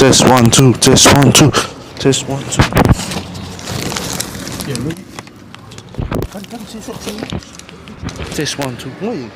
Test 1 2, test 1 2, test 1 2. Test 1 2. Wait.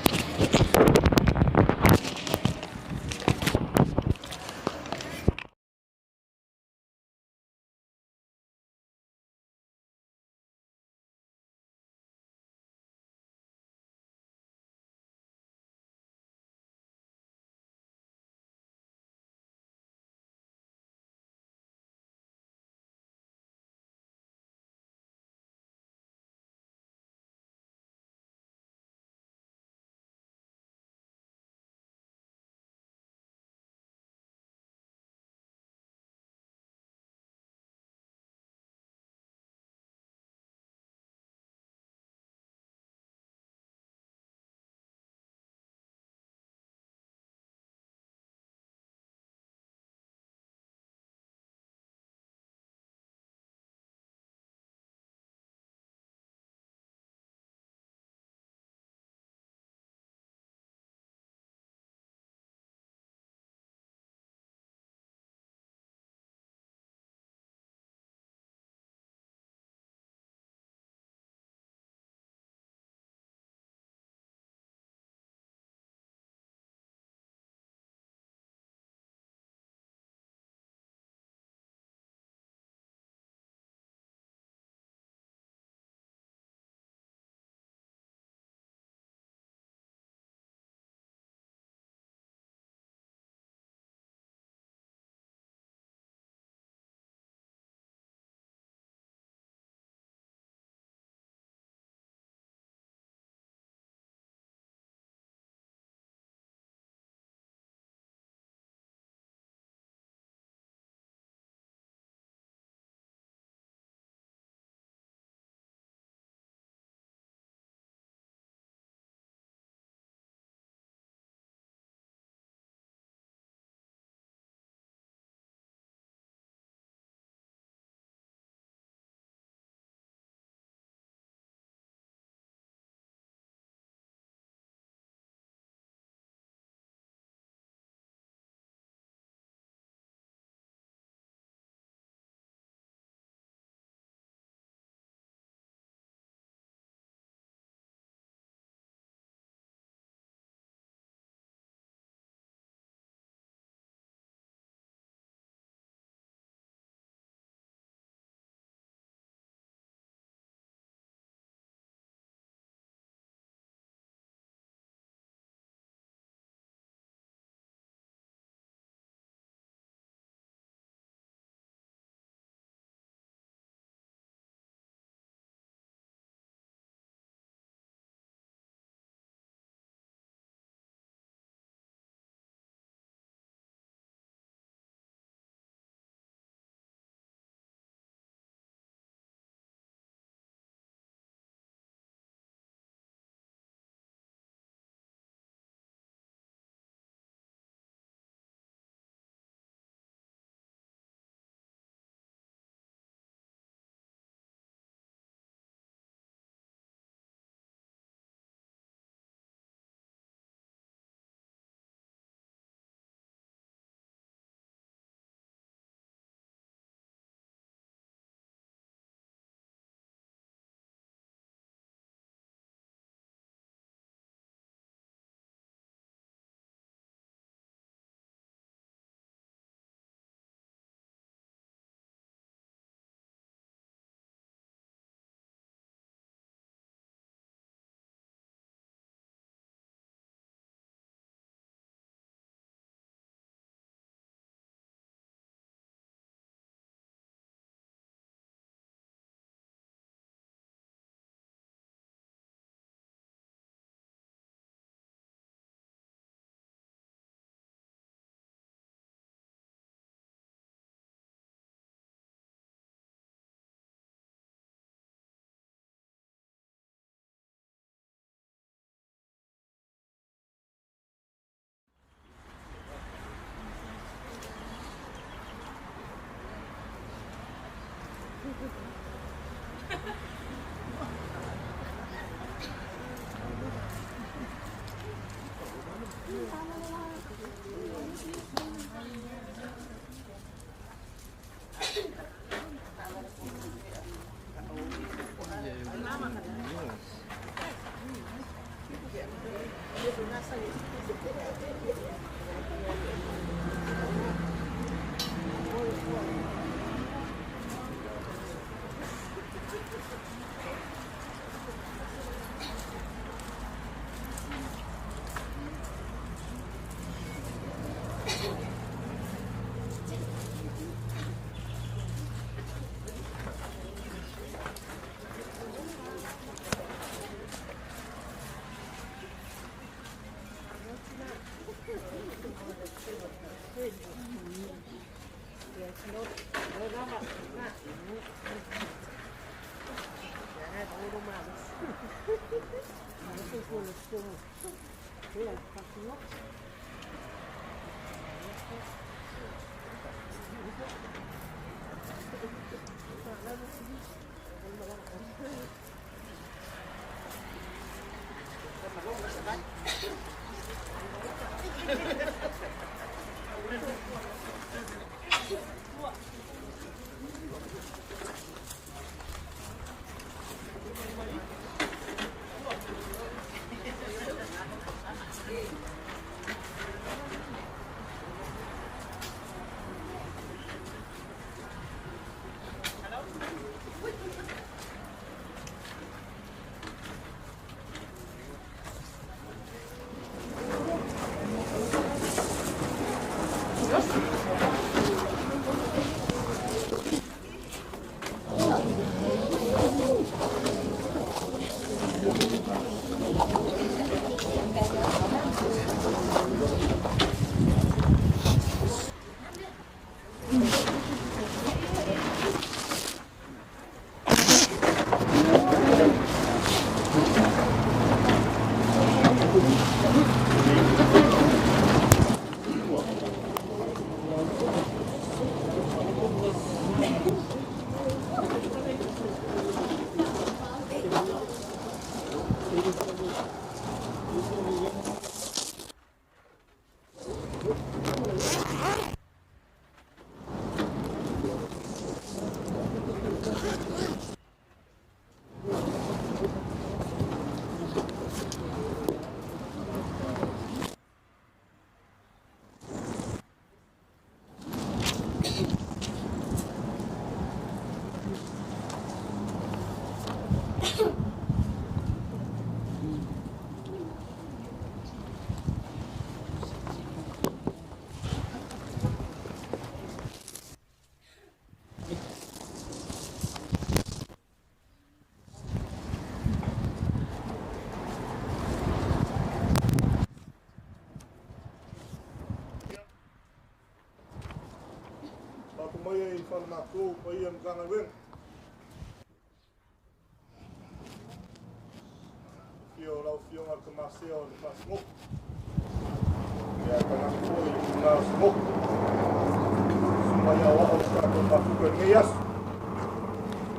Tatou maia i Falematou, paia Matagaluega. Afio o lau Afioga i le Tamasea o le Faamasinoga. Ia tagata foi i le tuna o Simoku. Susuga i aoao o se tatou mafuta i lenei aso.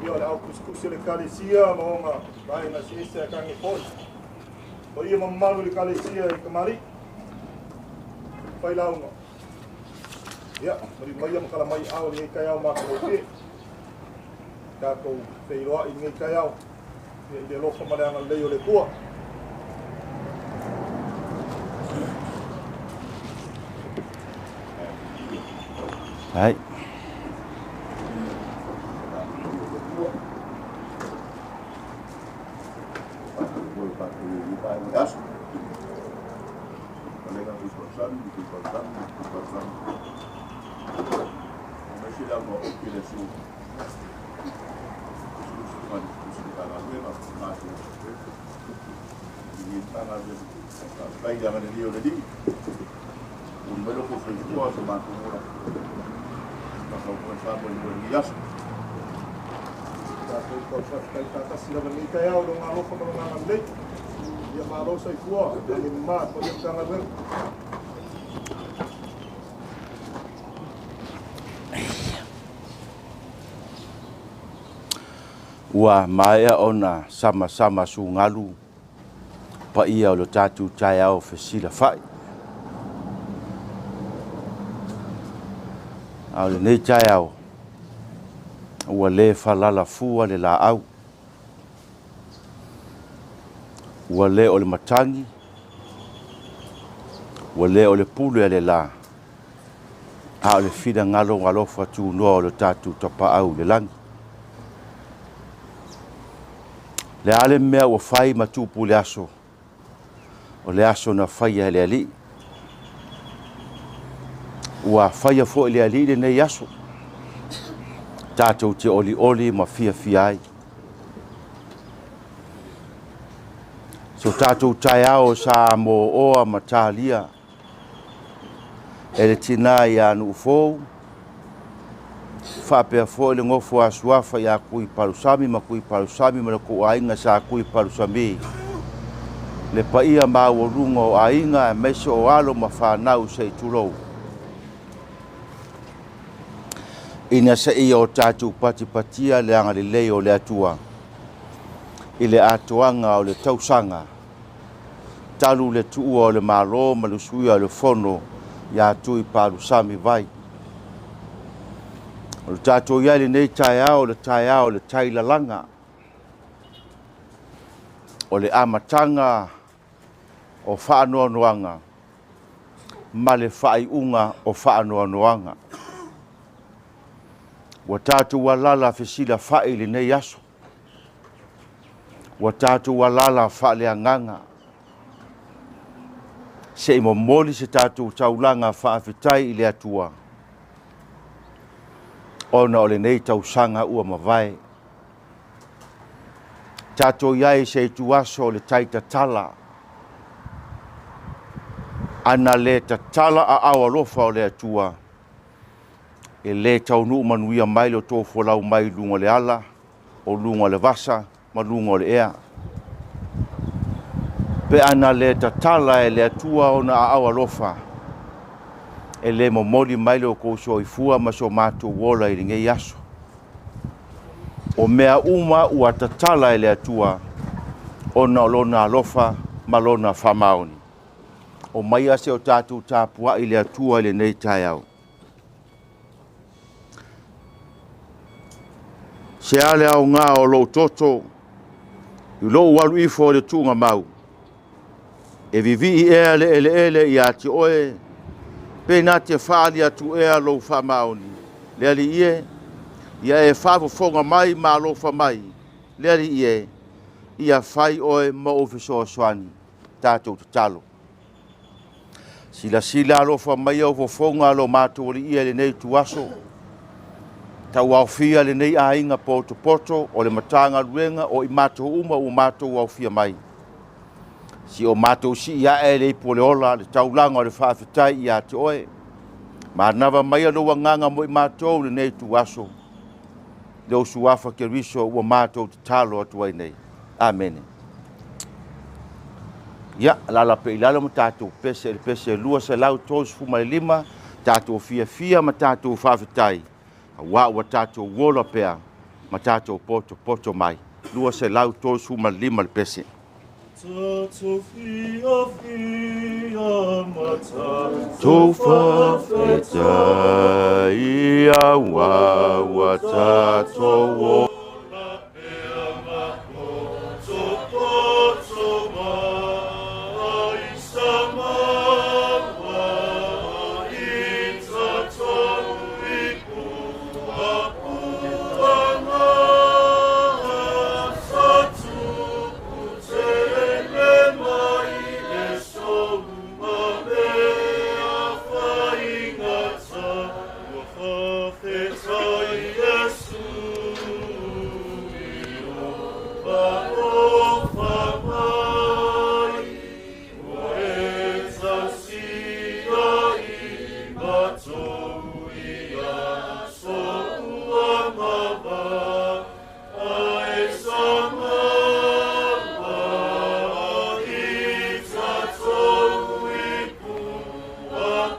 Ia o le au tusitusi o le Ekalesia ma ona vaega eseese a tane foi. Paia ma mamalu i le Ekalesia i tamalii. Failauga. Ia, maliu maia ma tala mai aao i lenei taeao matagofie. Tatou feiloai i lenei taeao ia i le alofa ma le agalelei o le Atua. Ai. Tatou tau faafetai faatasi lava i lenei taeao i lona alofa ma lona agalelei. Ia malo soifua, lagi mama, paia Matagaluega. Ua maea ona samasama sugalu paia o lo tatou taeao fesilafai. A o lenei taeao, ua le falala fua le laau. Ua le o le matagi, ua le o le pule a le la, a o le finagalo alofa tunoa o lo tatou Tapaau i le lagi. Le a le mea ua fai ma tupu i le aso, o le aso na faia e le Alii. Ua faia foi le Alii lenei aso, tatou te olioli ma fiafia ai. So tatou taeao sa moooa ma talia e le tina ia Nuufou, Faapea foi le nofo a suafa ia Kui Palusami ma Kui Palusami ma le tou aiga sa Kui Palusami. Le paia maualuga o aiga aemaise o alo ma fanau se i tulou. Ina seia o tatou patipatia le agalelei o le Atua i le atoaga o le tausaga talu le tuua o le Malo ma le usuia o le Fono ia Tui Palusami Vai. O le tatou i ai lenei taeao, o le taeao o le tailalaga, o le amataga o faanoanoaga ma le faaiuga o faanoanoaga. Ua tatou alala fesilafai i lenei aso, ua tatou alala faaleagaga, se i momoli se tatou taulaga faafetai i le Atua, ona o lenei tausaga ua mavae. Tatou i ai se ituaso o le tai tatala, ana le tatala aao alofa o le Atua, e le taunuu manuia mai le tou folau mai i luga o le ala, o luga o le vasa ma luga o le ea. Pe ana le tatala e le Atua ona aao alofa, e le momoli mai le tou soifua ma so matou ola i lenei aso. O mea uma ua tatala e le Atua, ona o lona alofa ma lona faamaoni. O maia se o tatou tapuai i le Atua i lenei taeao. Se a le aoga o lou toto i lou alu ifo o le tuugamau, e vivii ea le eleele ia te oe, pe na te faali atu ea lou faamaoni. Le Alii e, ia e faafofoga mai ma alofa mai, le Alii e, ia fai oe ma ou fesoasoani. Tatou tatalo. Silasila alofa mai au fofoga lo matou alii i lenei tuaso, tauaofia lenei aiga potopoto o le Matagaluega o i matou uma ua matou aofia mai. Si o matou sii ae le ipu o le ola, le taulaga o le faafetai ia te oe. Manava mai lou agaga mo i matou lenei tuaso, le suafa Keriso ua matou tatalo atu ai nei. Amene. Ia, lala pe i lalo ma tatou pese, le pese 235, tatou fiafia ma tatou faafetai, aua ua tatou ola pea ma tatou poto mai. 235 le pese. Tatou fiafia ma tatou faafetai, aua ua tatou ola pea ma potopoto mai samaua i tatou i puapuaga sa tupu tele mai e souma mea faigata ua faafetai Iesu i lou alofa mai ua e tausia i matou i aso ua mavae ae samaua i tatou i puapuaga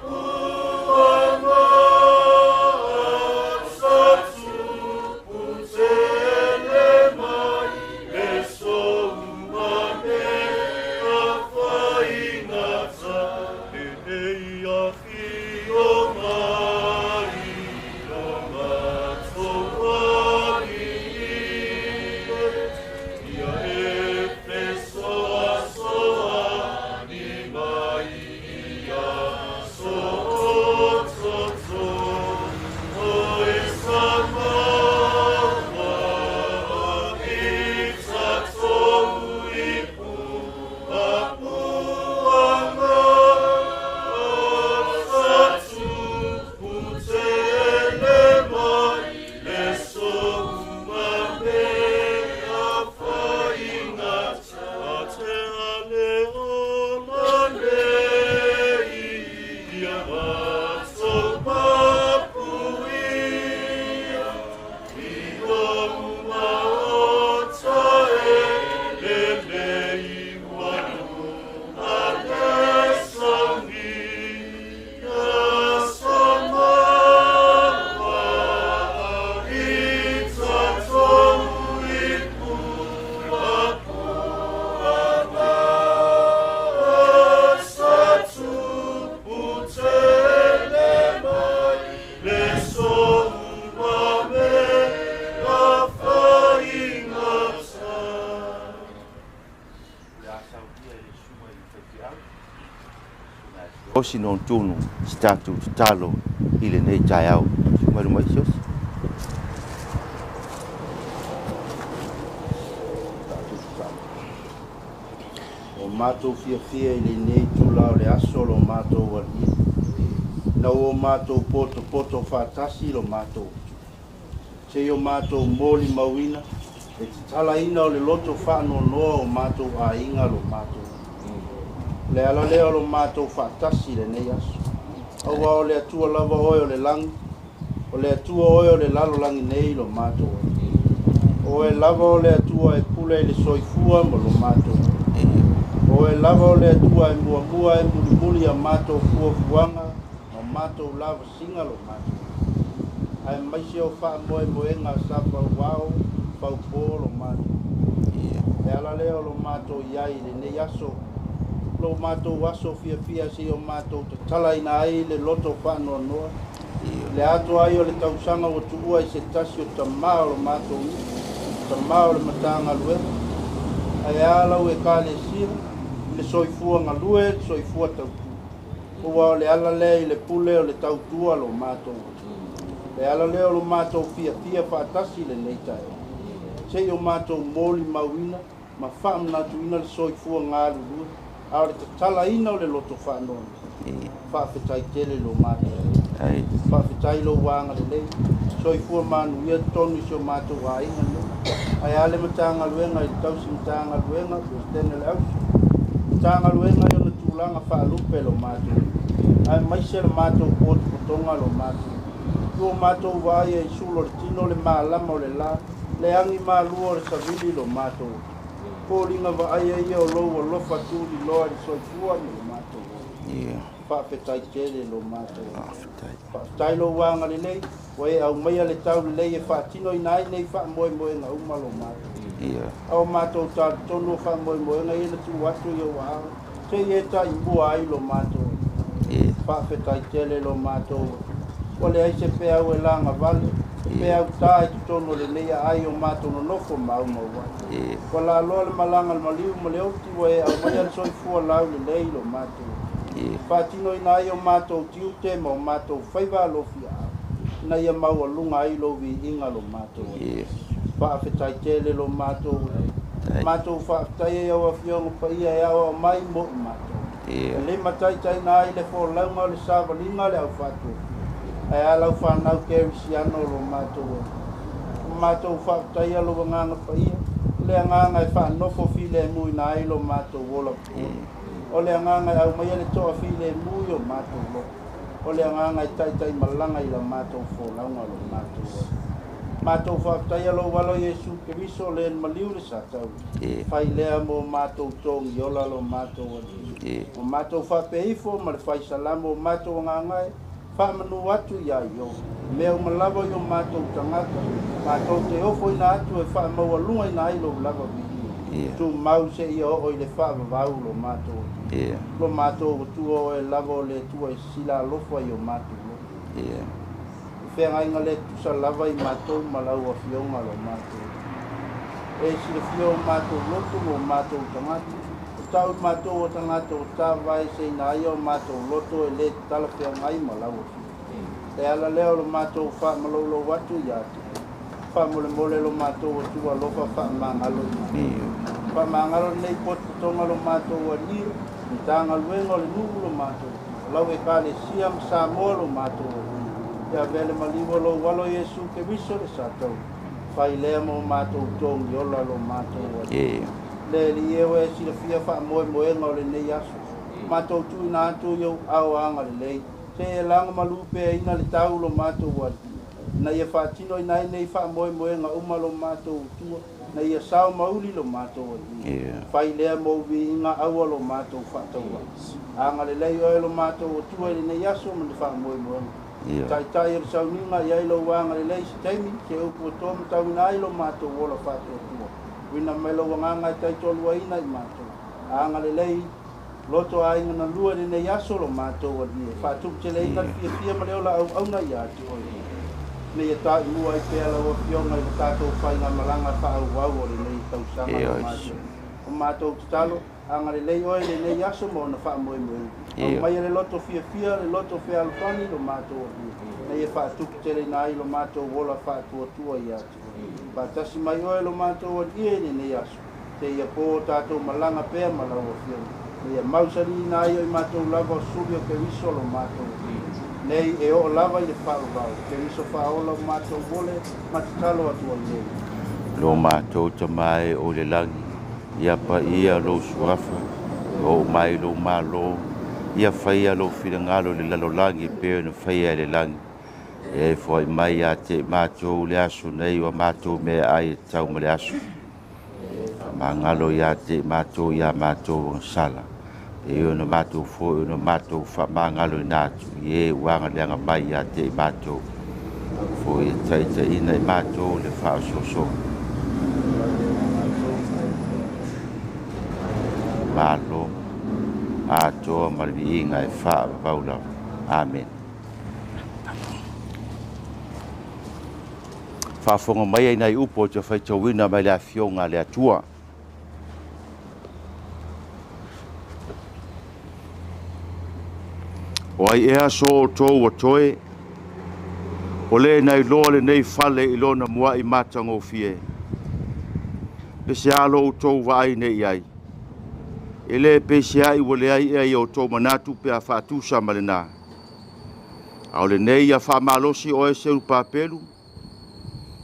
Osi no tunu se tatou tatalo i lenei taeao. Susu mai luma i Siaosi. Tatou tatalo. O matou fiafia i lenei itula o le aso lo matou Alii, ina ua matou potopoto faatasi lo matou Atua, seia o matou molimauina le tatalaina o le loto faanoanoa o matou aiga lo matou Alii. O le ala lea o lo matou faatasi i lenei aso. Aua o le Atua lava oe o le lagi, o le Atua oe o le lalolagi nei lo matou Alii. O oe lava o le Atua e pule i le soifua ma lo matou Alii. O oe lava o le Atua e muamua e mulimuli a matou fuafuaga ma matou lavasiga lo matou Alii. Aemaise o faamoemoega sa fauao faupo lo matou Alii. Le ala lea o lo matou i ai i lenei aso, lo matou aso fiafia seia o matou tatalaina ai le loto faanoanoa, le atoa ai o le tausaga ua tuua i se tasi o tamā o lo matou nuu, tamā o le Matagaluega, ae a lau Ekalesia, i le soifua galue, le soifua tautua. Aua o le ala lea i le pule o le tautua lo matou Atua. Le ala lea o lo matou fiafia faatasi i lenei taeao, seia o matou molimauina ma faamanatuina le soifua galulue, a o le tatalaina o le loto faanoanoa. Faafetai tele lo matou. Faafetai lou agalelei, soifua manuia totonu i si o matou aiga nei. Ae a le Matagaluega i le tausi Matagaluega, Peresetene o le Auso, Matagaluega i ona tulaga faalupe lo matou, aemaise le matou potopotoga lo matou. Ua matou vaaia i sulo o le tino le malama o le la, le agi malua o le savili lo matou. Foliga vaaia ia o lou alofa tuliloa i le soifua ma lo matou. Faafetai tele lo matou. Faafetai lou agalelei, ua e aumaia le taulelei e faatinoina ai nei faamoemoega uma lo matou. A o matou talitonu o faamoemoega ia na tuu atu i ou aao, seia e taimua ai lo matou. Faafetai tele lo matou. Ua leai se peau e lagavale, peau tā i totonu o lenei aai o matou nonofo maumau ai. Ua laloa le malaga le maliu ma le oti, ua e aumaia le soifua laulelei lo matou. Faatinoina ai o matou tiute ma o matou faiva alofiaao, ina ia maualuga ai lou viiga lo matou. Faafetai tele lo matou. Matou faafetai ai au afioga paia e aoao mai mo i matou. E limataitaiina ai le folauga o le savaliga le aufaatuatua. Ae a lau fanau kerisiano lo matou. O matou faafetaia lou agaga paia, le agaga e faanofo filemuina ai lo matou ola. O le agaga e aumaia le toafilemu i o matou loto. O le agaga e taitaimalaga i la matou folauga lo matou. Matou faafetaia lou alo Iesu Keriso le maliu le satau. Fai lea mo matou togi ola lo matou Alii. O matou faapeifo ma le faisalamo o matou agaga e faamanu atu ia i o. Mea uma lava i o matou tagata, matou te ofoina atu e faamaualugaina ai lou lava viiga. Tumau seia oo i le faavavau lo matou. Lo matou Atua oe lava o le Atua e sila alofa i o matou loto. Feagaiga le tusa lava i matou ma lau afioga lo matou. E silafia o matou loto ma o matou tagata. O tau i matou o tagata o tavaeseina ai o matou loto e le talafeagai ma lau afioga. Le ala lea o lo matou faamaloulou atu ia te. Faamolemole lo matou Atua alofa faamagalo i matou. Faamagalo lenei potopotoga lo matou Alii, Matagaluega o le nuu lo matou. Lau Ekalesia ma Samoa lo matou Alii. Ia avea le maliu o lou alo Iesu Keriso le satau. Fai lea mo matou togi ola lo matou Alii. Le Alii e oe e silafia faamoemoega o lenei aso. Matou tuuina atu i ou aao agalelei. Se e lagomalu peaina le tau lo matou Alii. Na ia faatinoina ai nei faamoemoega uma lo matou Atua. Na ia sao mauli lo matou Alii. Fai lea mo viiga aua lo matou faataua. Agalelei oe lo matou Atua i lenei aso ma le faamoemoega. Taitai o le sauniga i ai lou agalelei se taimi, se upu e tō matauina ai lo matou ola faatuatua. Uina mai lou agaga e taitoaluaina i matou. Agalelei loto aiga na lua i lenei aso lo matou Alii. Faatuputeleina le fiafia ma le ola auauna ia te oe. Ina ia taimua ai pea lau afioga i le tatou faigamalaga faaauau o lenei tausaga lo matou. O matou tatalo, agalelei Oe i lenei aso ma ona faamoemoega. Aumaia le loto fiafia, le loto fealofani i lo matou Alii, ina ia faatuputeleina ai lo matou ola faatuatua ia te Oe. Faatasi mai Oe lo matou Alii i lenei aso, seia po o tatou malaga pea ma lau Afioga, ina ia mausaliina ai o i matou lava o suli o Keriso lo matou Alii, nei e oo lava i le faavavau, Keriso faaola o matou mole ma tatalo atu ai nei. Lo matou Tama e o i le lagi, ia paia lou suafa, ia oo mai lou Malo, ia faia lou finagalo i le lalolagi e pei ona faia i le lagi. Ia e foai mai ia te i matou le aso nei o a matou meaai e tatau ma le aso. Faamagalo ia te i matou i a matou agasala, e pei ona matou foi ona matou faamagaloina atu i e ua agaleaga mai ia te i matou, foi e taitaiina i matou le faaosoosoga. Malo atoa ma le viiga e faavavau lava. Amene. Faafofoga mai ai nai upu ou te faitauina mai le Afioga a le Atua. O ai ea so outou ua toe, o le na iloa lenei fale i lona muai matagofie? Pese a lo outou vaai nei i ai? E le peiseai ua leai ea i outou manatu pe a faatusa ma lena. A o lenei ia faamalosi oe Serupapelu,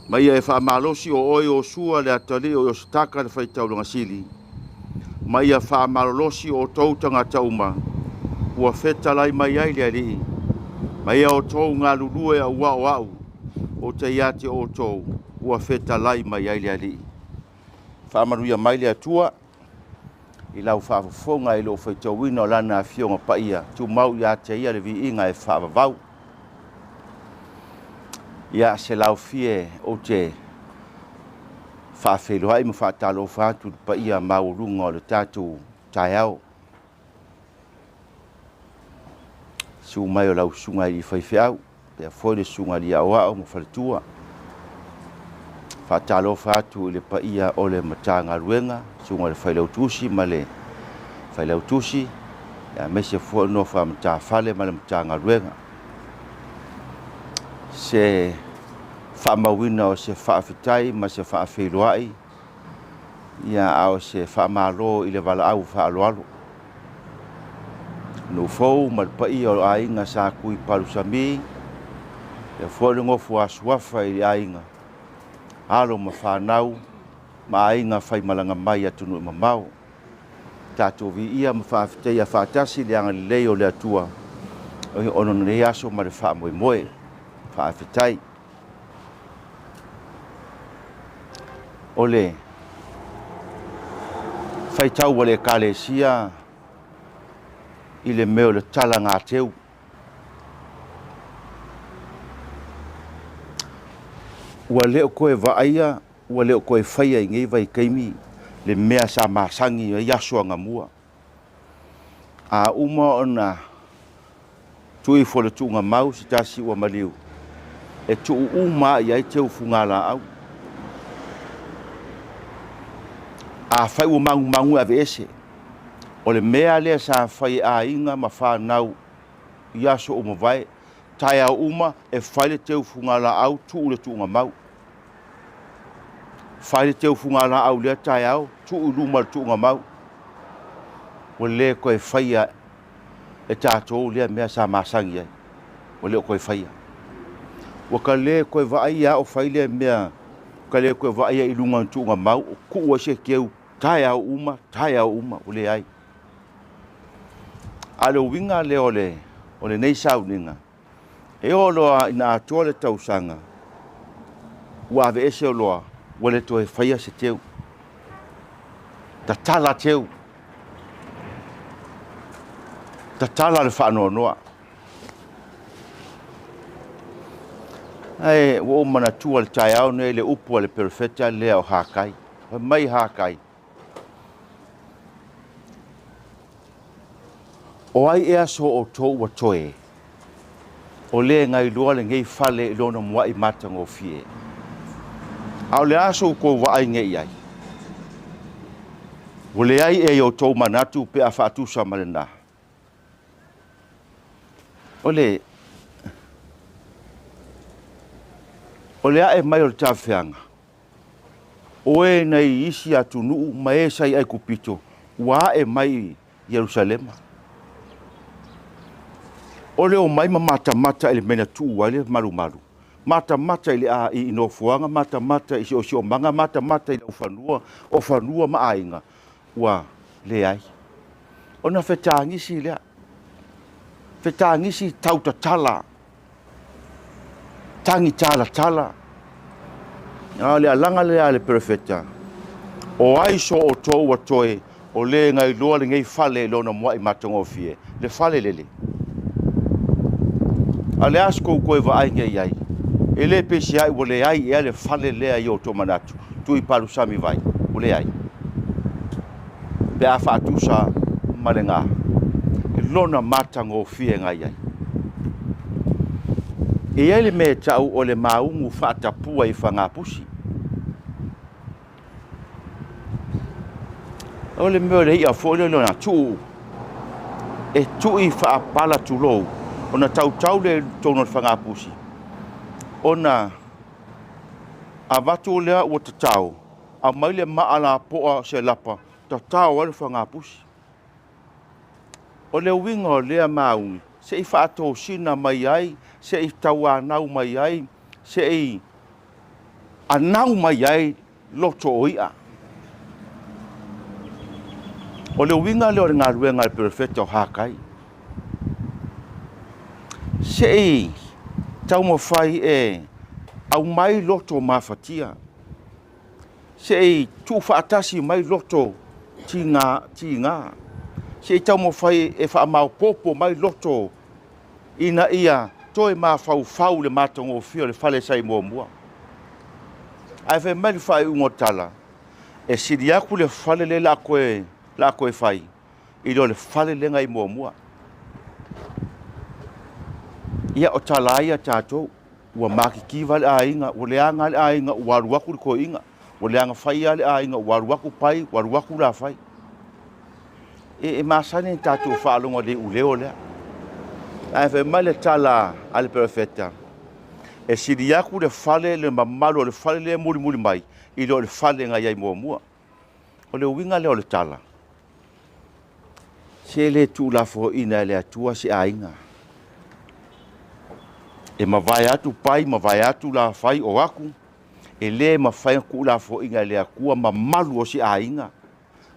ma ia e faamalosi o oe Iosua le atalii o Iosataka le faitaulaga sili, ma ia faamalolosi outou tagata uma ua fetalai mai ai le Alii, ma ia outou galulue auā o a'u ou te ia te outou ua fetalai mai ai le Alii. Faamanuia mai le Atua i lau faafofoga i lou faitauina o Lana Afioga Paia, tumau ia te Ia le viiga e faavavau. Ia, se laofie ou te faafeiloai ma faatalofa atu i le paia maualuga o le tatou taeao. Susu mai o lau susuga i faifeau, pea foi le susuga i aoao ma faletua. Faatalofa atu i le paia o le Matagaluega, susuga i le Failautusi ma le Failautusi, aemaise foi o le nofo a matafale ma le Matagaluega. Se faamauina o se faafetai ma se faafeiloai, ia a o se faamalo i le valaau faaaloalo. Nuu fou ma le paia o aiga sa tui palusami, ia foi le nofo a suafa i aiga, alo ma fanau ma aiga faimalaga mai atunuu e mamao. Tatou viia ma faafetaia faatasi le agalelei o le Atua ona lenei aso ma le faamoemoe. Faafetai. O le faitau a le Ekalesia i le mea o le talagateu. Ua le o toe vaaia, ua le o toe faia i nei vaitaimi le mea sa masani ai aso anamua. A uma ona tuu ifo i le tuugamau se tasi ua maliu, e tuu uma i ai teu fugalaau. Afai ua magumagu e aveese, o le mea lea sa fai e aiga ma fanau i aso ua mavae, taeao uma e fai le teu fugalaau tuu le tuugamau. Fai le teu fugalaau lea taeao, tuu i luma le tuugamau. Ua le toe faia e tatou lea mea sa masani ai. Ua le o toe faia. Ua ta le toe vaaia o fai lea mea, ta le toe vaaia i luga o le tuugamau, o tuu ai se teu taeao uma, taeao uma, ua leai. A o le uiga lea o lenei sauniga, e oo loa ina atoa le tausaga, ua aveese loa, ua le toe faia se teu. Tatala teu. Tatala le faanoanoa. Ae ua ou manatua le taeao nei le upu a le perofeta lea o Hakai. Fai mai Hakai, o ai ea so outou ua toe, o le nailoa lenei fale i lona muai matagofie. A o le a so outou vaai nei i ai? Ua leai ea i outou manatu pe a faatusa ma lena. O le o le ae mai o le tafeaga, o e nai isi atunuu ma e sa i Aikupito ua ae mai i Ierusalema. O le omai ma matamata i le mea na tuu ai le malumalu, matamata i le i nofoaga, matamata i siosiomaga, matamata i laufanua, o fanua ma aiga, ua leai. Ona fetagisi lea, fetagisi tautatala, tagi talatala. A o le alaga lea a le perofeta, o ai so outou ua toe o le gailoa lenei fale i lona muai matagofie, le fale lele. A o le a se tou toe vaai nei i ai? E le peiseai ua leai ea le fale lea i outou manatu, tuu i palusami vai, ua leai. Pe a faatusa ma lena, i lona matagofie na i ai. E i ai le mea e tau o le maugu faatapua i fagapusi. O le mea o le i'a foi lea na tuu e tui faapala tulou, ona tautau lea i totonu o le fagapusi, ona avatu lea ua tatao, aumai le maa lapoa o se lapa, tatao ai le fagapusi. O le uiga o lea maugi, se i faatosina mai ai, se i tauanau mai ai, se i anau mai ai loto o i'a. O le uiga lea o le galuega a le perofeta o Hakai. Se i taumafai e aumai loto mafatia, se i tuufaatasi mai loto tiga, tiga, se i taumafai e faamaopoopo mai loto ina ia toe mafaufau le matagofie o le fale sa i muamua. Ae fai mai le faaiuga o tala, e sili atu le fale lea la a toe fai i lo le fale lea na i muamua. Ia o tala ai a tatou, ua matitiva le aiga, ua leaga le aiga, ua alu atu le toeaina, ua leaga faia le aiga, ua alu atu pai, ua alu atu lafai. E masani na tatou faalogo i le iuleo lea. Ae fai mai le tala a le perofeta, e sili atu le fale, le mamalu o le fale lea e mulimuli mai, i lo le fale na i ai muamua. O le uiga lea o le tala, se le tuulafoaiina e le Atua se aiga. E mavae atu pai, mavae atu lafai o atu, e le mafai ona tuulafoaiina e le Atua mamalu o se aiga,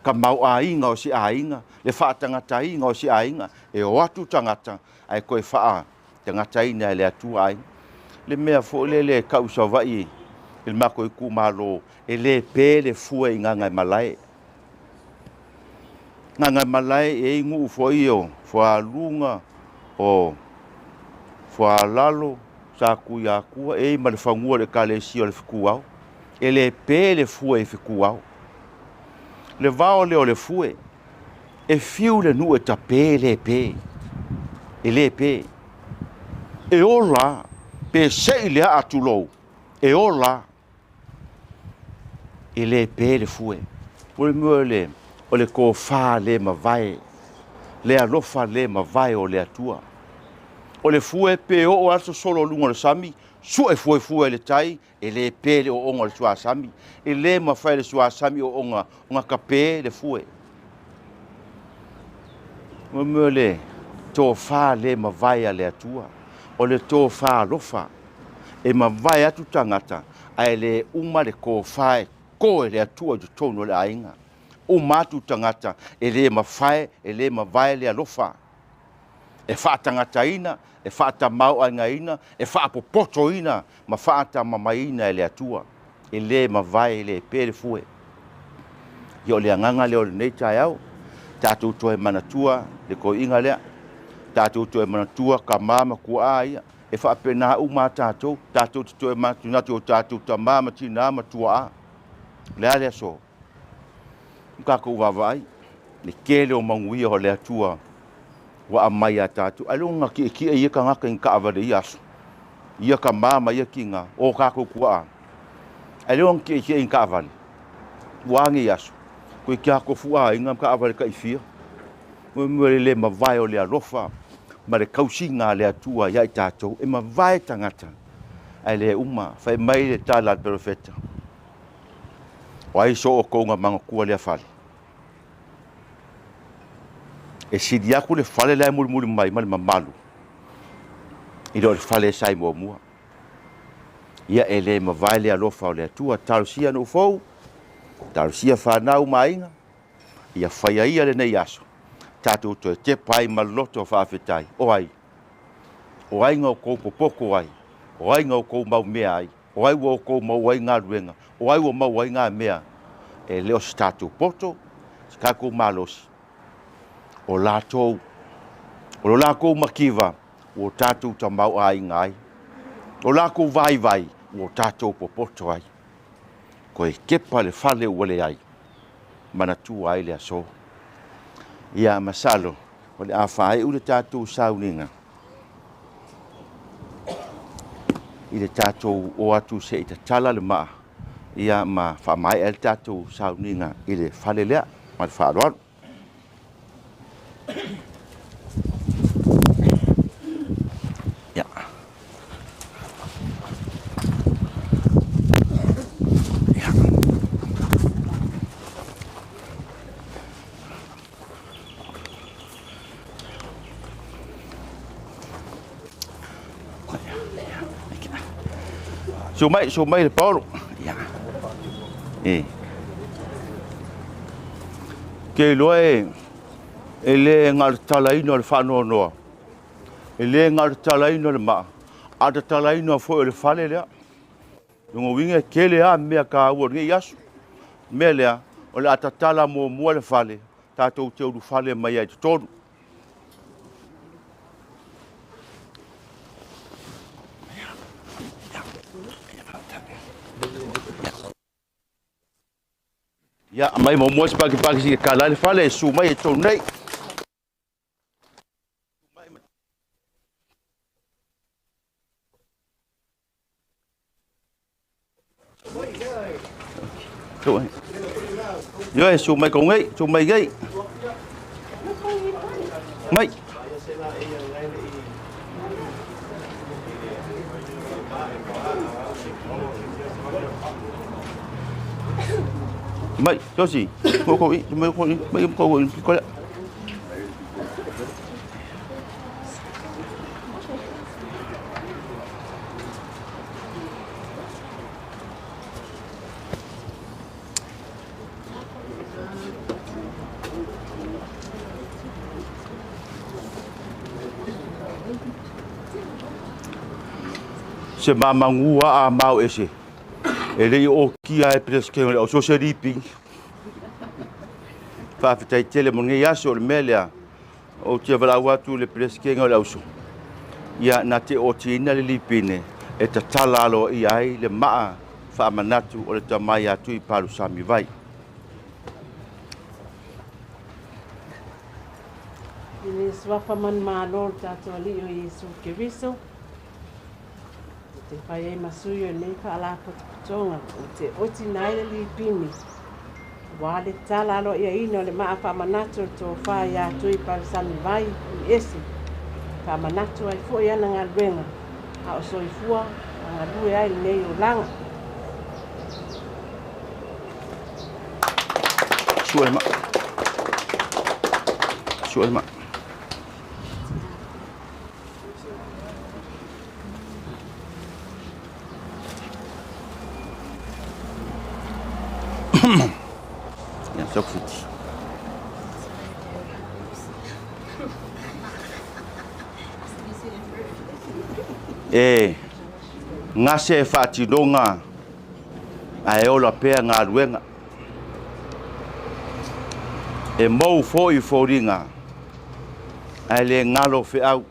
ka mauaiga o se aiga, le faatagataina o se aiga, e o atu tagata, ae toe faatagataina e le Atua aiga. Le mea foi lele e tau i Savaii i le matou itumalo, e le pe le fue i Gagaemalae. Gagaemalae e i ai nuu foi o Fualuga, o Fualalo, Satuiatua, e i ai ma le fanua o le Ekalesia o le Fetuao. E le pe le fue i Fetuao. Le vao lea o le fue, e fiu le nuu e tape, e le pe. E le pe. E ola, pe sei le aa tulou, e ola. E le pe le fue. O le mea o le tofa le mavae, le alofa le mavae o le Atua. O le fue pe oo lava le sosolo o luga o le sami, sue fuefue le tai, e le pe le ooga o le suasami. E le mafai le suasami ooga ona tape le fue. O le mea o le tofa le mavae a le Atua. O le tofa alofa. E mavae atu tagata, ae le uma le tofa e to e le Atua i totonu o le aiga. Uma atu tagata, e le mafai, e le mavae le alofa. E faatagataina, e faatamauaigaina, e faapopotoina ma faatamamaiina e le Atua. E le mavae, e le pe le fue. Ia o le agaga lea o lenei taeao, tatou toe manatua le toeaina lea, tatou toe manatua tama ma tuaa ia, e faapena uma a tatou, tatou te toe manatunatu i o tatou tama ma tina ma tuaa. O le a le aso? Ua tatou vaavaai le tele o manuia o le Atua ua aumai ia tatou. Ailoga na tietie ia tagata i ni taavale i ia aso, ia tama ma ia tina, o tatou tuaa. Ailoga na tietie i ni taavale, ua a nei aso. Koe kia kofu aiga ma taavale taifia. Mo le le mavae o le alofa ma le tausiga a le Atua ia i tatou. E mavae tagata ae le uma. Fai mai le tala a le perofeta, o ai so outou manatua lea fale. E sili atu le fale la e mulimuli mai ma le mamalu i lo le fale sa i muamua. Ia e le mavae le alofa o le Atua. Talosia nuu fou, talosia whanau ma aiga, ia whaia ia lenei aso. Tātou toe tepa ai ma le loto faafetai. O ai? O ai nga o kou popoko ai? O ai nga o kou mau mea ai? O ai ua o kou mau ai galuega? O ai ua mau ai ngā mea? E le o se tātou poto, se tātou malosi. O latou, o lo lakou makiva, ua tātou tamau aiga ai. O lakou vaivai, ua tātou popoto ai. Koe kepa le fale ua leai, manatua ai le aso. Ia masalo, o le a faaiu le tatou sauniga i le tatou o atu se i tatala le maa, ia ma faamaea le tatou sauniga i le fale lea, ma le faaaloalo. Ia. Ia. Su mai, su mai le Paolo. Ia. E. Ke iloa e le gatatalaina o le faanoanoa, e le gatatalaina o le maa, a tatalaina foi o le fale lea. Lona uiga e tele lava mea taua o lenei aso. Mea lea, o le a tatala muamua le fale, tatou te ulufale mai ai i totonu. Ia, mai muamua se pakipaki si kala ai le fale, e susu mai i totonu nei. Ioe, susu mai kou nei, susu mai nei. Mai. Mai, Josi, mai kou i, mai kou i, mai kou i, ko lea. Se mamagua a mau ese. E le i o kia e preske o le au so se ripi. Faafetai tele mo lenei aso o le mea lea. O tia valaau atu le peresetene o le auso. Ia na te otiina le lipine e tatala aloaia ai le maa faamanatu o le tama ia Tui Palusami Vai. I le suafa manumalo o le tatou Alii o Iesu Keriso, ou te fai ai ma sui o lenei faalapotopotoga, ou te otina ai le lipini, aua le tatala aloaiaina o le maa faamanatu o le tofa ia Tui Palusami Vai i ese, faamanatu ai foi ana galuega, a o soifua ma galue ai lenei olaga. Sua le maa. Sua le maa. Ia, sau fiti. E gase e faatinoga ae ola pea galuega. E mou foi foliga ae le galo feau.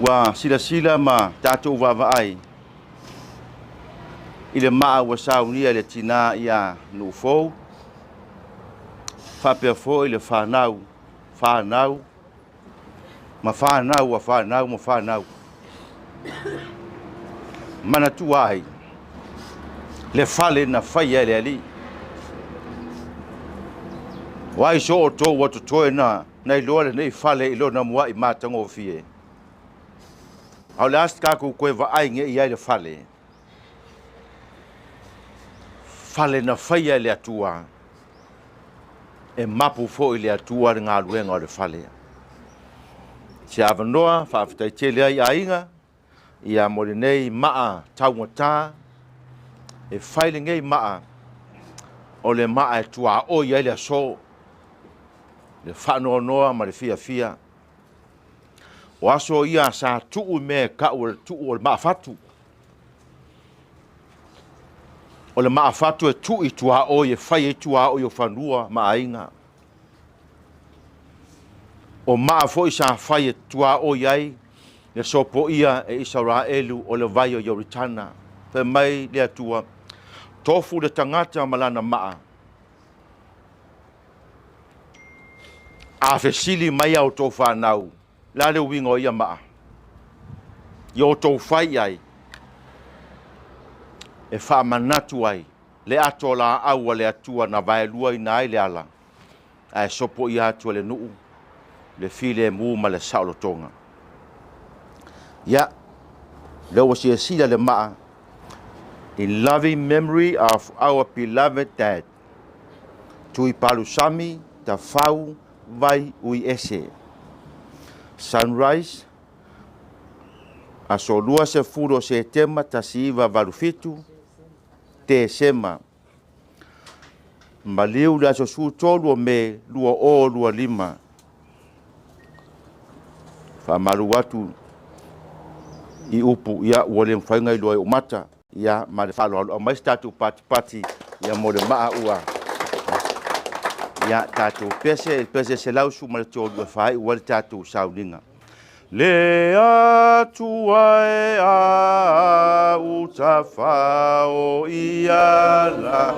Ua silasila ma tatou vaavaai i le maa ua saunia i le tinā ia Nuufou, faapea foi le whanau, whanau, ma whanau a whanau ma whanau. Manatua ai, Le fale na faia e le Alii. O ai so outou ua totoe na na iloa lenei fale i lona mua'i matagofie? A o le a se tatou toe vaai nei i ai le fale? Fale na faia e le Atua, e mapu foi i le Atua le galuega o le fale. Se avanoa faafetai tele ai aiga ia mo lenei maa taugata e fai lenei maa o le maa e tuaoi ai le aso, le faanoanoa ma le fiafia. O aso ia sa tuu i mea e tau o le tuu o le maafatu. O le maafatu e tuu i tuaoi e fai ai tuaoi o fanua ma aiga. O maa foi sa fai e tuaoi ai le sopoia e Isaraelu o le vai o Ioritana. Fai mai le Atua, tofu le tagata ma lana maa. A fesili mai a outou fanau, le a le uiga o ia maa? Ia outou fai ai, e faamanatu ai le ato laau a le Atua na vaeluaina ai le ala, ae sopoia atu e le nuu le filemu ma le saolotoga. Ia, lea ua silasila le maa, in loving memory of our beloved dad, Tui Palusami Tafau Vai Ui Ese. Sunrise, aso 20 o Setema 1987, Tesema. Maliu le aso 13 o Me 2025. Faamalu atu i upu, ia ua le mafai ona iloa e ou mata, ia ma le faaaloalo aumai se tatou patipati ia mo le maa ua ia tatou pese pese 113 e faaiu ai le tatou sauniga. Le Atua e a utafao ia la.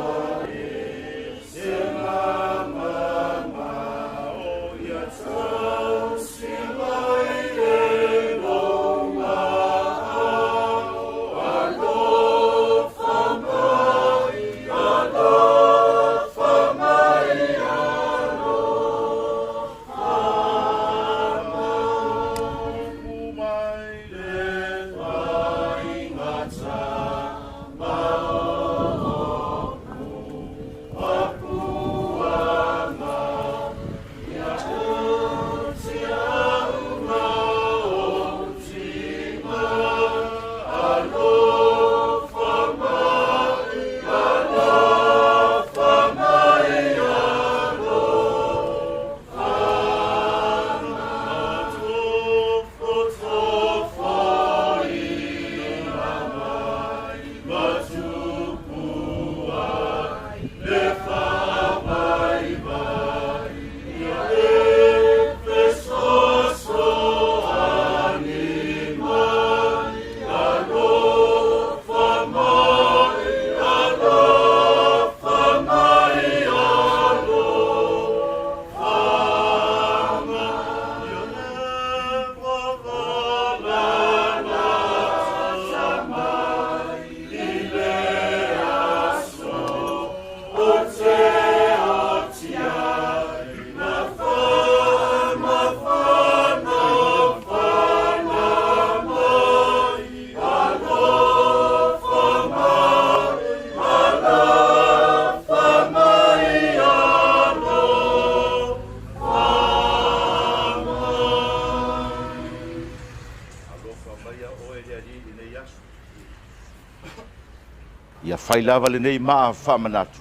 Ia fai lava lenei maa faamanatu.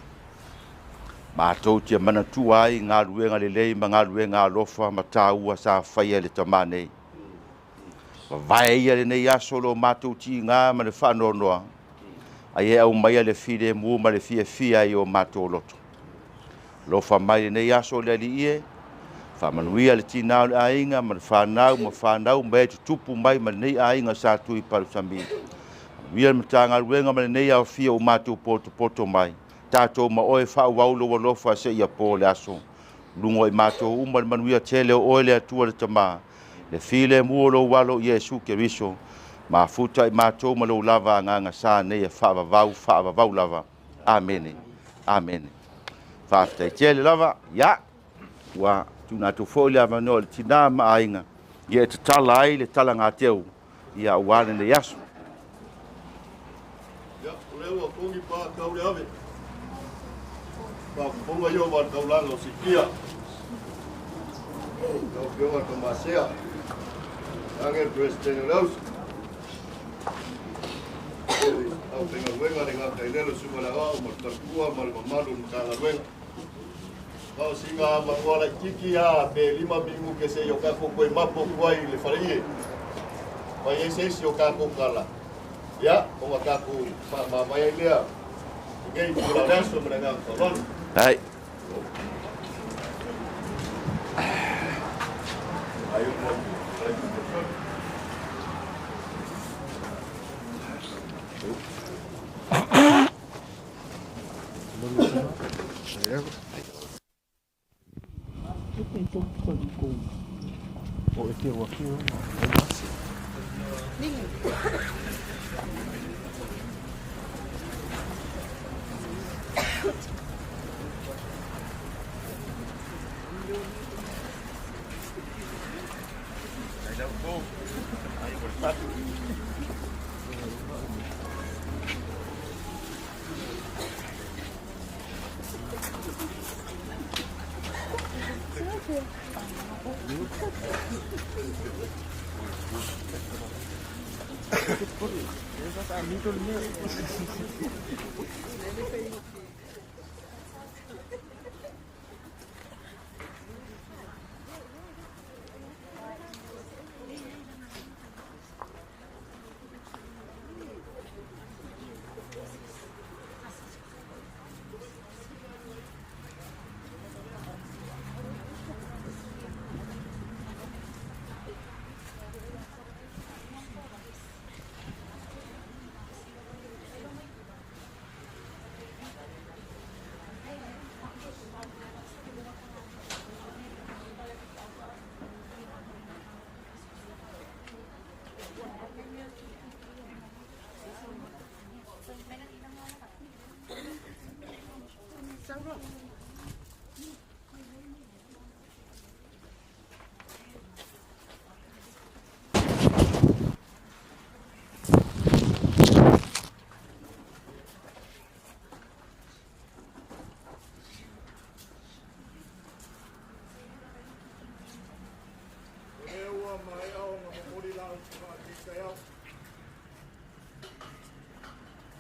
Matou te manatua ai galuega lelei ma galuega alofa ma taua sa faia e le tamā nei. Vavae ia lenei aso lo matou tiga ma le faanoanoa, ai e aumaia le filemu ma le fiafia i o matou loto. Alofa mai lenei aso le Alii e, faamanuia le tinā o le aiga ma le fanau ma fanau ma e tutupu mai ma lenei aiga sa Tui Palusami. Manuia le Matagaluega ma lenei aofia o matou potopoto mai. Tatou ma oe faaauau lou alofa seia po le aso. Luga i matou uma le manuia tele o oe le Atua le Tamā, le filemu o lou alo Iesu Keriso, Mafuta i matou ma lou lava agaga sa nei e faavavau, faavavau lava. Amene. Amene. Faafetai tele lava. Ia, ua tuuina atu foi le avanoa i le tina ma aiga, ia e tatala ai le talagateu, ia aua lenei aso. Ia, o lea ua togi pa tau le ave. Faafofoga ia o va taulaga o Sikia. Lau Afioga i le Tamasea, Age le Peresetene o le Auso. Aufaigaluega le gata i lelo suka le aoao ma le faletua ma le mamalu o le Matagaluega. Ma o sina manoa laititi a pe 5 minute se i o tatou toe mapo atu ai i le faleie. Fai ai se isi o tatou tala. Ia, ona tatou faamavae ai lea i lenei itula o le aso ma le agaga faaaloalo. Ai.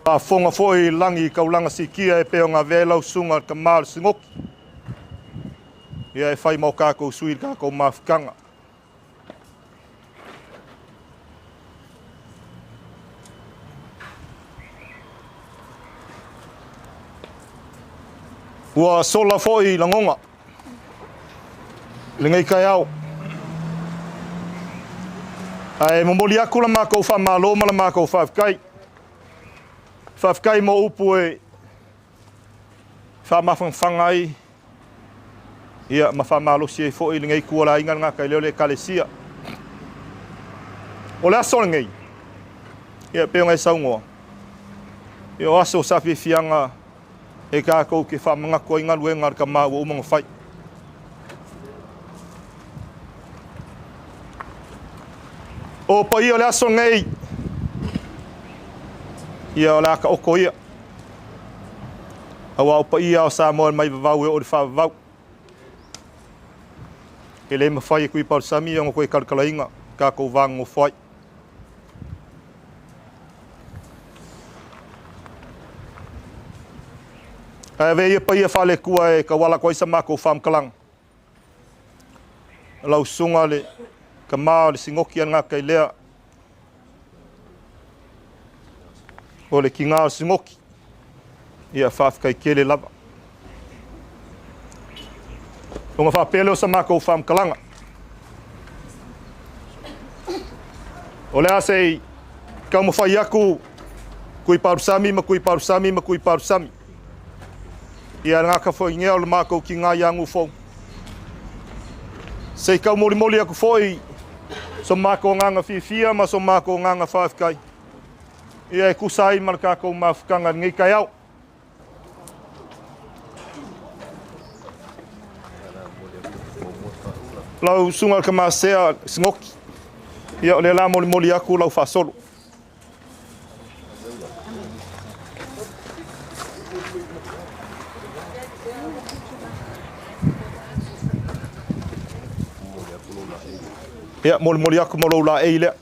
Faafofoga foi i lagi i kaulaga sikia e pei ona avea ai lau susuga i le tama o le Sigoki. Ia e fai ma o tatou sui i le tatou mafutaga. Ua sola foi lagona i lenei taeao. Ae momoli atu la matou faamalo ma la matou faafetai. Faafetai mo upu e faamafanafana ai ia ma faamalosi ai foi lenei tualaiga le gata i lea o le Ekalesia. O le aso lenei, ia pei ona e saunoa, ia o aso sa fiafiaga e tatou te faamanatu ai galuega a le tama ua uma ona fai. O paia o le aso lenei, ia o le a taoto ia. Aua o paia o Samoa mai vavau e oo i le faavavau. E le mafai e Tuipa o le Sami ona toe talatalaina tatou va nonofo ai. Ae avea ia paia faale-Atua e tauala atu ai sa matou faamatalaga. Lau susuga le tama o le Sinoti a le Gatailea, o le tiga o le Sinoti, ia faafetai tele lava. Ona faapea lea o sa matou faamatalaga. O le a se i taumafai atu Kui Parusami ma Kui Parusami ma Kui Parusami. Ia le gata foi o le matou tiga ia Gufou. Se i taumolimoli atu foi So mākou nganga fiafia ma so mākou nganga whaafetai. Ia e kusa ai ma le tatou mafutaga i lenei taeao. Lau susuga i le Tamasea Sinoki, ia o lea la molimoli atu lau faasolo. Ia, molimoli atu ma lou laei lea.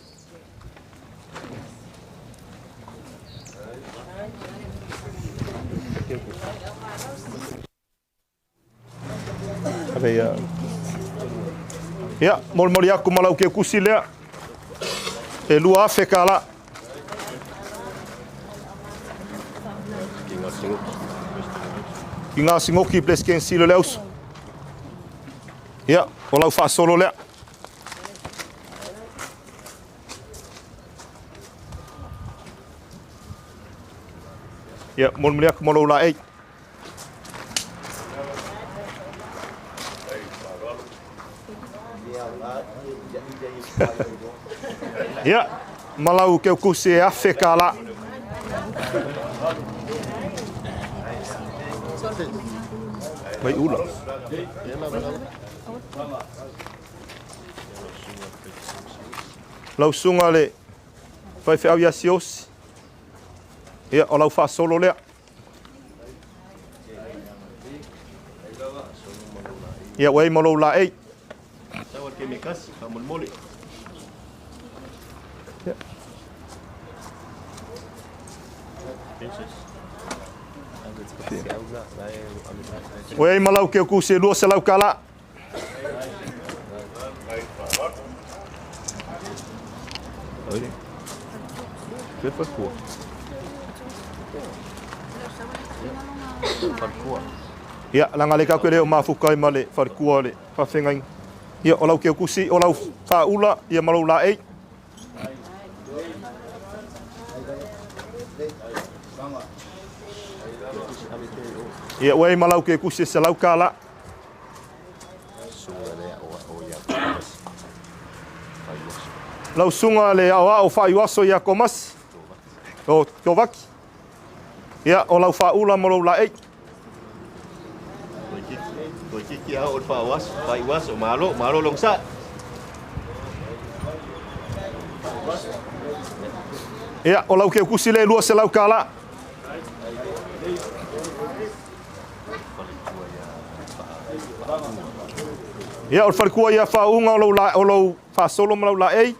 Ia, molimoli atu ma lau keukusi lea. E 2,000 kālā. Ki ngā singoki Blessed Silo le auso. Ia, o lau faasolo lea. Ia, molimoli atu ma lou laei. Ia, ma lau keukusi e 1,000 kālā. Mai ula. Lau susuga le faifeau ia Siosi. Ia, o lau faasolo lea. Ia, ua i ma lou laei. Ua i ma lau keukusi e 200 kālā. Ia, laga le tatou e le o mafuta ai ma le falekua o le faafeagaiga. Ia, o lau keukusi, o lau faaula, ia ma lou laei. Ia, ua i ma lau keukusi e 100 kālā. Lau susuga le aoao faaiuaso ia Komasi o Tovaki. Ia, o lau faaula ma lou laei. Ia, o lau keukusi le 200 kālā. Ia, o le falekua ia faauga o lou faasolo ma lau laei.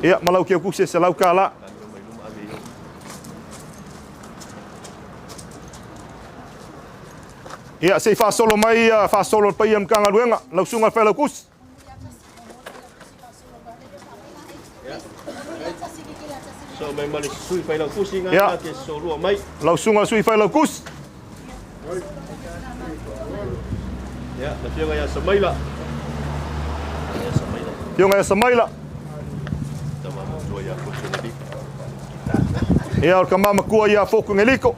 Ia, ma lau keukusi e 100 kālā. Ia, sei faasolo mai faasolo le paia Matagaluega, lau susuga le Failautusi. Ia, lau susuga le Sui Failautusi. Fioga ia Samaila. Ia, o le tama matua ia Foku Ngeliko.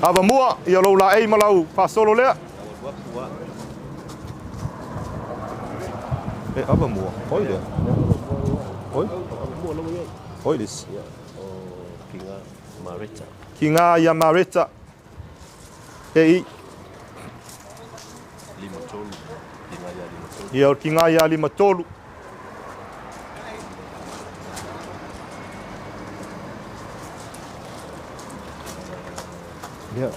Avamua, ia lou laei ma lau faasolo lea. E avamua, oi lea. Oi? Oi lisi. Ki ngā ia Mareta. E i. Ia o ki ngā ia 53. Ia.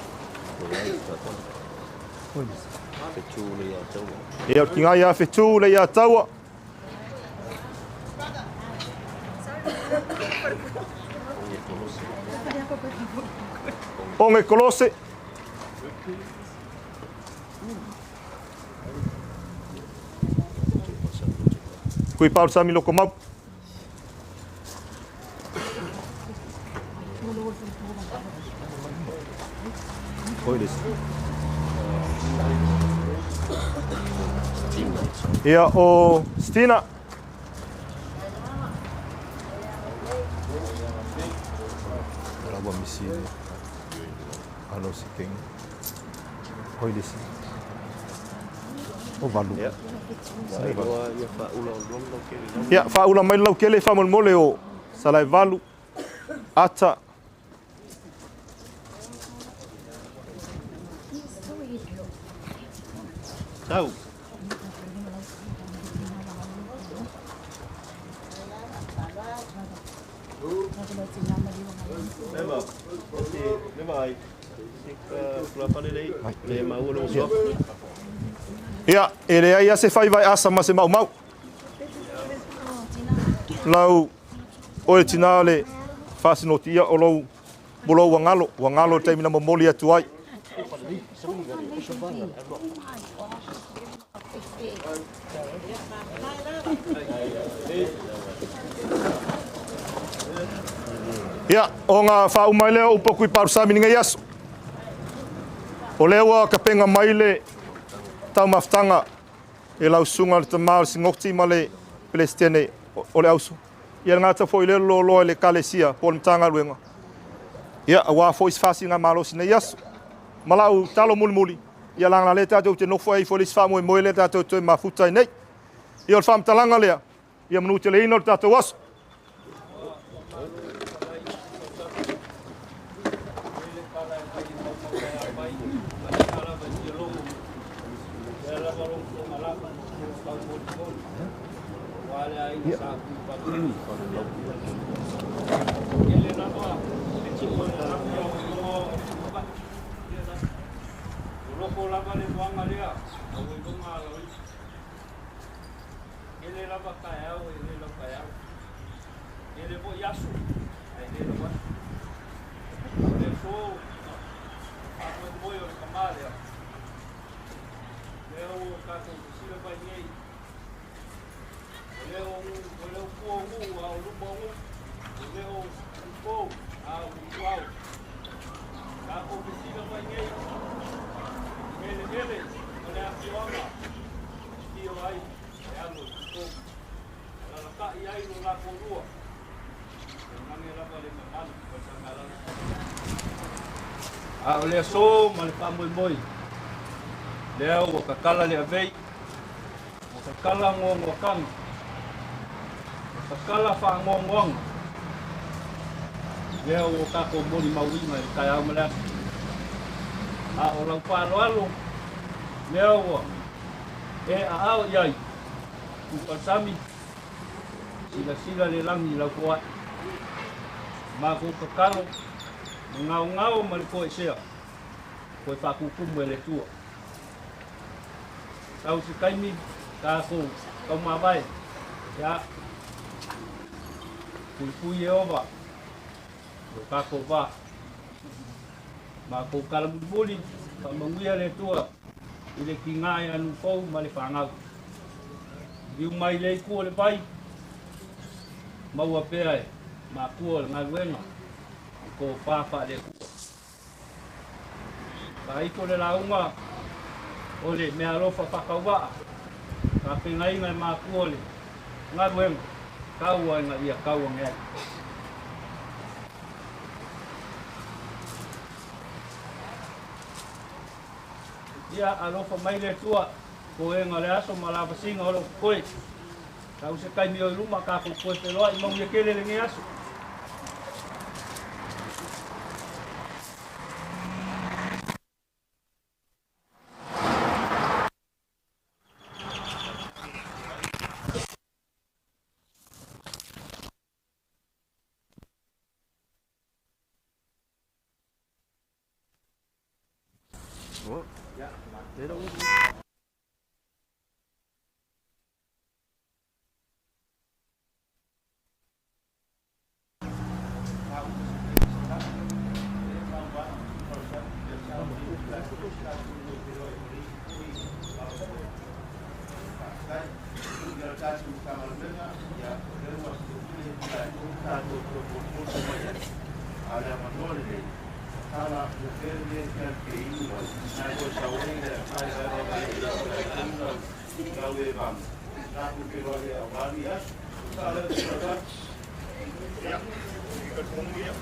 Ia o ki ngā ia whetū le ia taua. Onge Kolose. Kui Paul Sami loko mau. Ia o Stina. Alo se keng. Oi le si. O valu. Ia, faaula mai le laukele faamolemole o Salaevalu, Ata. Tau. Ia, e leai lava se faiva e asa ma se maumau. Lau oe tinā o le faasinotiia o lou bolou ua galo, ua galo i le taimi na momoli atu ai. Ia, o ga faauma ai lea o upu aku i Palusami i lenei aso. O lea ua tapena mai le taumafataga e lau susuga le tama o le Sinoti ma le Peresetene o le Auso. Ia le gata foi lea o le loaloa i le Ekalesia po o le Matagaluega. Ia, aua foi se faasiligamalosi i lenei aso. Ma lau talo mulimuli, ia leaga o lea tatou te nofo ai foi le isi faamoemoe lea tatou te toe mafuta ai nei. Ia, o le faamatalaga lea, ia manuteleina lo tatou aso. A o le aso ma le faamoemoe, lea ua tatala le avei, ua tatala goagoataga, ua tatala faagoagoaga, lea ua tatou molimauina i le taeao ma le aso. A o lau faaaloalo, lea ua e aao i ai, Tupalesami, silasila le lagi i lau foai. Matou tatalo, ma gaogao ma le toesea, toe faakukumu e le Atua. Sau se taimi, tatou taumavae, ia, puipui Ieova, lo tatou va. Matou tala mulimuli, faamanuia le Atua i le tiga ia nufou ma le fanau. Liu mai le itu o le vai, maua pea e makua o le galuega, i tofa faale-Atua. Faaitu le lauga o le meaalofa faatauvaa, tapenaina e makua o le galuega, taua ina ia tau ane ai. Ia alofa mai le Atua, toega o le aso ma lavasiga o loo totoe. Tau se taimi o i luma tatou toe feloai, manuia tele lenei aso. Ia,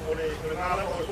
o le gala o le